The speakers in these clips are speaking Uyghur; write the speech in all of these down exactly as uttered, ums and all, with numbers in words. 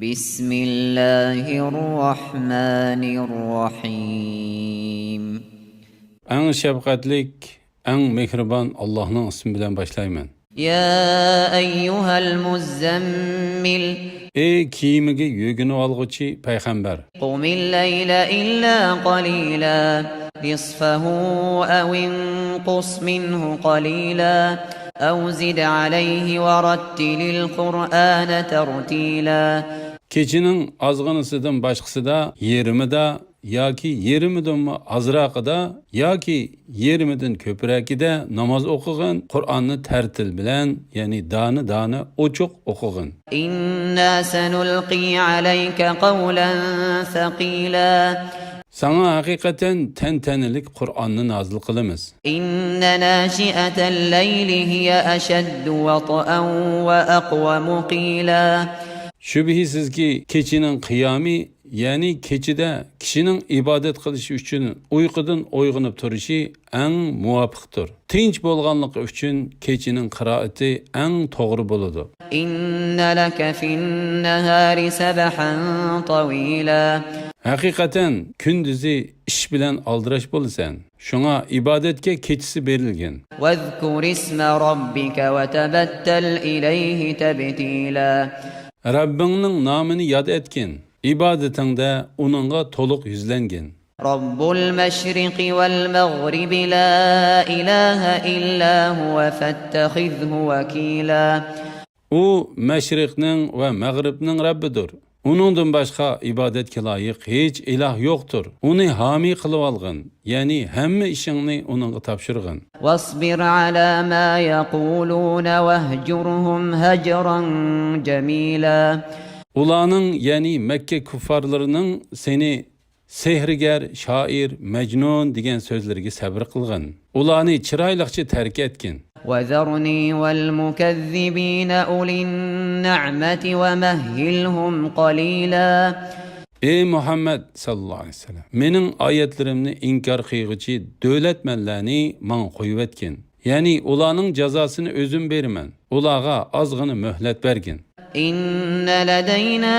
بسم الله الرحمن الرحيم. ئەڭ شەپقەتلىك، ئەڭ مېھرىبان ئاللاھنىڭ ئىسمى بىلەن باشلايمەن. يا أيها المزمل. ئەي كىيىمىگە يۆگىنىۋالغۇچى پەيغەمبەر! قم الليل إلا قليلا نصفه أو انقص منه قليلا أو زد عليه ورتل القرآن ترتيلا. كېچىنىڭ ئازغىنىسىدىن باشقىسىدا، يېرىمىدا ياكى يېرىمىدىنمۇ ئازراقىدا ياكى يېرىمىدىن كۆپرەكىدە ناماز ئوقۇغىن، قۇرئاننى تەرتىل بىلەن، يەنى دانە-دانە ئوچۇق ئوقۇغىن. إنا سنلقي عليك قولا ثقيلا. ساڭا ھەقىقەتەن تەنتەنىلىك قۇرئاننى نازىل قىلىمىز. إن ناشئة الليل هي أشد وطئا وأقوم قيلا. شۈبھىسىزكى، كېچىنىڭ قىيامى، يەنى كېچىدە كىشىنىڭ ئىبادەت قىلىشى ئۈچۈن ئۇيقۇدىن ئويغىنىپ تۇرۇشى ئەڭ مۇۋاپىقتۇر. تىنچ بولغانلىقى ئۈچۈن كېچىنىڭ قىرائىتى ئەڭ توغرا بولىدۇ. إن لك في النهار سبحا طويلا. ھەقىقەتەن، كۈندۈزى ئىش بىلەن ئالدىراش بولىسەن. شۇڭا ئىبادەتكە كېچىسى بېرىلگىن. واذكر اسم ربك وتبتل إليه تبتيلا. رەببىڭنىڭ نامىنى ياد ئەتكىن. ئىبادىتىڭدە ئۇنىڭغا تولۇق يۈزلەنگىن. رب المشرق والمغرب لا إله إلا هو فاتخذه وكيلا. ئۇ مەشرىقنىڭ ۋە مەغرىبنىڭ رەببىدۇر. ئۇنىڭدىن باشقا ئىبادەتكە لايىق ھېچ ئىلاھ يوقتۇر. ئۇنى ھامىي قىلىۋالغىن، يەنى ھەممە ئىشىڭنى ئۇنىڭغا تاپشۇرغىن. واصبر على ما يقولون واهجرهم هجرا جميلا. ئۇلارنىڭ، يەنى مەككە كۇففارلىرىنىڭ سېنى سېھىرگەر، شائىر، مەجنۇن دېگەن سۆزلىرىگە سەۋر قىلغىن. ئۇلارنى چىرايلىقچە تەرك ئەتكىن. وذرني والمكذبين أولي النعمة ومهلهم قليلا. ئەي مۇھەممەد ساللاللاھۇ ئەلەيھى ۋەسەللەم، مېنىڭ ئايەتلىرىمنى ئىنكار قىلغۇچى دۆلەتمەنلەرنى ماڭا قويۇۋەتكىن. يەنى ئۇلارنىڭ جازاسىنى ئۆزۈم بېرىمەن. ئۇلارغا ئازغىنە مۆھلەت بەرگىن. إن لدينا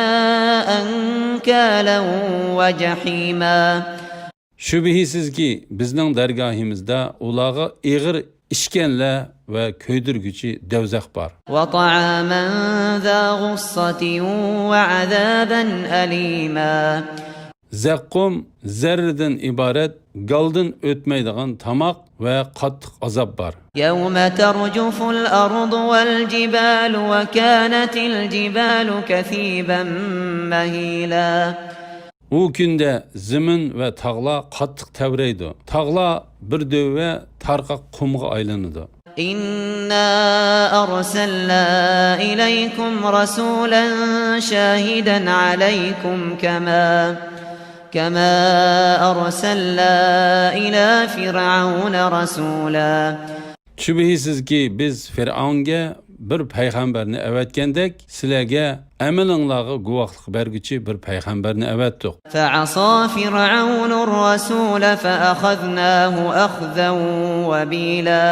أنكالا وجحيما. شۈبھىسىزكى، بىزنىڭ دەرگاھىمىزدا ئۇلارغا ئېغىر ئىشكەنجە ۋە كۆيدۈرگۈچى دەۋزەخ بار. وطعاما ذا غصة وعذابا أليما. زەققۇم زەررىدىن ئىبارەت گالدىن ئۆتمەيدىغان تاماق ۋە قاتتىق ئازاب بار. يوم ترجف الأرض والجبال وكانت الجبال كثيبا مهيلا. ئۇ كۈندە زېمىن ۋە تاغلار قاتتىق تەۋرەيدۇ. تاغلار بىر دۆۋە تارقاق قۇمغا ئايلىنىدۇ. إنا أرسلنا إليكم رسولا شاهدا عليكم كما، كما أرسلنا إلى فرعون رسولا. شۈبھىسىزكى، بىز فىرئەۋنگە بىر پەيغەمبەرنى ئەۋەتكەندەك، سىلەرگە ئەمىلىڭلارغا گۇۋاھلىق بەرگۈچى بىر پەيغەمبەرنى ئەۋەتتۇق. فعصى فرعون الرسول فأخذناه أخذا وبيلا.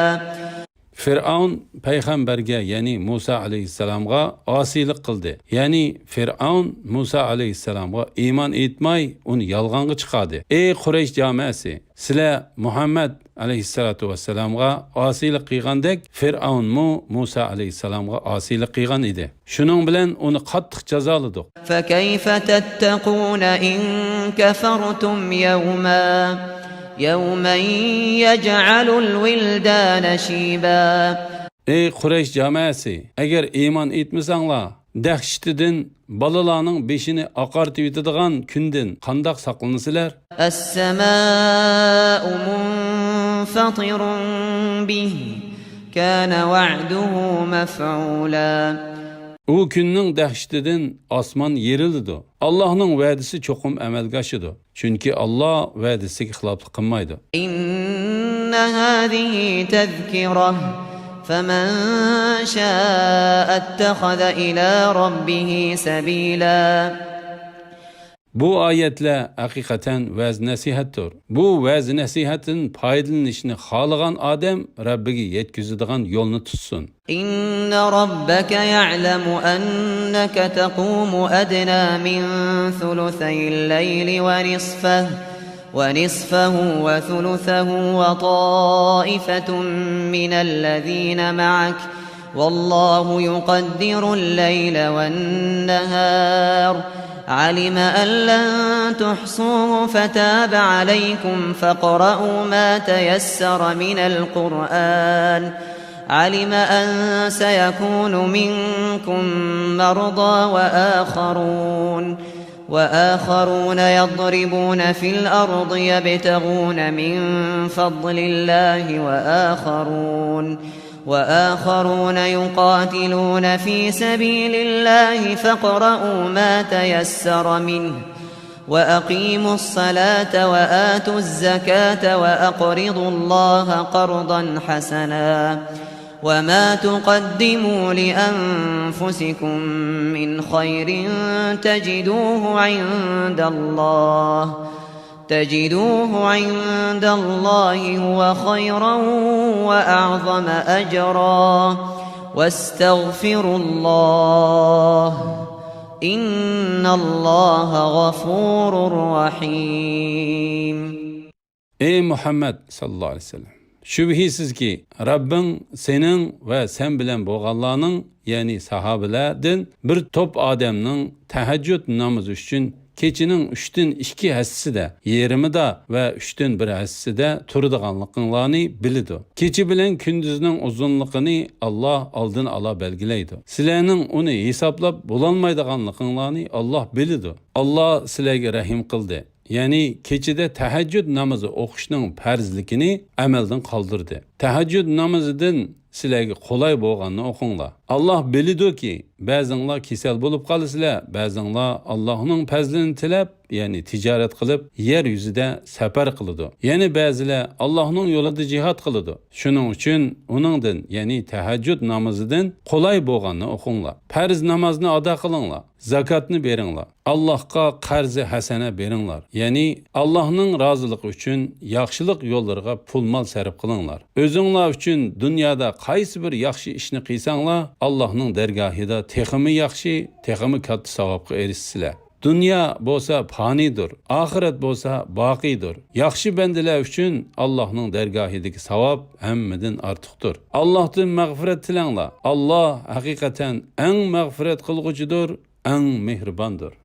فىرئەۋن پەيغەمبەرگە، يەنى مۇسا ئەلەيھىسسالامغا ئاسىيلىق قىلدى. يەنى فىرئەۋن مۇسا ئەلەيھىسسالامغا ئىمان ئېيتماي، ئۇنى يالغانغا چىقاردى. ئەي قۇرەيش جامائەسى، سىلەر مۇھەممەد ئەلەيھىسسالاتۇ ۋەسسالامغا ئاسىيلىق قىلغاندەك، فىرئەۋنمۇ مۇسا ئەلەيھىسسالامغا ئاسىيلىق قىلغان ئىدى. شۇنىڭ بىلەن ئۇنى قاتتىق جازالىدۇق. فكيف تتقون إن كفرتم يوما، يوما يجعل الولدان شيبا. ئەي قۇرەيش جامائەسى، ئەگەر ئىمان ئېيتمىساڭلار، دەھشىتىدىن بالىلارنىڭ بېشىنى ئاقارتىۋېتىدىغان كۈندىن قانداق ساقلىنىسىلەر؟ السماء منفطر به كان وعده مفعولا. ئۇ كۈننىڭ دەھشىتىدىن ئاسمان يېرىلىدۇ. ئاللاھنىڭ ۋەدىسى چوقۇم ئەمەلگە ئاشىدۇ. چۈنكى ئاللا ۋەدىسىگە خىلاپلىق قىلمايدۇ. إن هذه تذكرة فمن شاء اتخذ إلى ربه سبيلا. بۇ ئايەتلەر ھەقىقەتەن ۋەز-نەسىھەتتۇر. بۇ ۋەز-نەسىھەتتىن پايدىلىنىشنى خالىغان ئادەم رەببىگە يەتكۈزىدىغان يولنى تۇتسۇن. إن ربك يعلم أنك تقوم أدنى من ثلثي الليل ونصفه، ونصفه وثلثه وطائفة من الذين معك، والله يقدر الليل والنهار، علم أن لن تحصوه فتاب عليكم فاقرؤوا ما تيسر من القرآن، علم أن سيكون منكم مرضى وآخرون، وآخرون يضربون في الأرض يبتغون من فضل الله، وآخرون، وآخرون يقاتلون في سبيل الله، فاقرؤوا ما تيسر منه، وأقيموا الصلاة وآتوا الزكاة وأقرضوا الله قرضا حسنا، وما تقدموا لأنفسكم من خير تجدوه عند الله، تجدوه عند الله هو خيرا وأعظم أجرا، واستغفروا الله، إن الله غفور رحيم. ئەي مۇھەممەد ساللاللاھۇ ئەلەيھى ۋەسەللەم! شۈبھىسىزكى، رەببىڭ سېنىڭ ۋە سەن بىلەن بولغانلارنىڭ، يەنى ساھابىلەردىن بىر توپ ئادەمنىڭ تەھەججۇد نامىزى ئۈچۈن كېچىنىڭ ئۈچتىن ئىككى ھەسسىسىدە، يېرىمىدا ۋە ئۈچتىن بىر ھەسسىسىدە تۇرىدىغانلىقىڭلارنى بىلىدۇ. كېچە بىلەن كۈندۈزنىڭ ئۇزۇنلۇقىنى ئاللاھ ئالدىن ئالا بەلگىلەيدۇ. سىلەرنىڭ ئۇنى ھېسابلاپ بولالمايدىغانلىقىڭلارنى ئاللاھ بىلىدۇ. ئاللاھ سىلەرگە رەھىم قىلدى. يەنى كېچىدە تەھەججۇد نامىزى ئوقۇشنىڭ پەرزلىكىنى ئەمەلدىن قالدۇردى. تەھەججۇد نامىزىدىن سىلەرگە قولاي بولغاننى ئوقۇڭلار. ئاللاھ بىلىدۇكى، بەزىڭلار كېسەل بولۇپ قالىسىلەر، بەزىڭلار ئاللاھنىڭ پەزلىنى تىلەپ، يەنى تىجارەت قىلىپ، يەر يۈزىدە سەپەر قىلىدۇ. يەنە بەزىلەر ئاللاھنىڭ يولىدا جىھاد قىلىدۇ. شۇنىڭ ئۈچۈن ئۇنىڭدىن، يەنى تەھەججۇد نامىزىدىن قولاي بولغاننى ئوقۇڭلار. پەرز نامازنى ئادا قىلىڭلار. زاكاتنى بېرىڭلار. ئاللاھقا قەرزى ھەسەنە بېرىڭلار. يەنى ئاللاھنىڭ رازىلىقى ئۈچۈن ياخشىلىق يوللىرىغا پۇل-مال سەرپ قىلىڭلار. ئۆزۈڭلار ئۈچۈن دۇنيادا قايسى بىر ياخشى ئىشنى قىلساڭلار، ئاللاھنىڭ دەرگاھىدا تېخىمۇ ياخشى، تېخىمۇ كاتتا ساۋابقا ئېرىشىسىلەر. دۇنيا بولسا پانىيدۇر، ئاخىرەت بولسا باقىيدۇر. ياخشى بەندىلەر ئۈچۈن ئاللاھنىڭ دەرگاھىدىكى ساۋاب ھەممىدىن ئارتۇقتۇر. ئاللاھتىن مەغپىرەت تىلەڭلار. ئاللاھ ھەقىقەتەن ئەڭ مەغپىرەت قىلغۇچىدۇر، ئەڭ مېھرىباندۇر.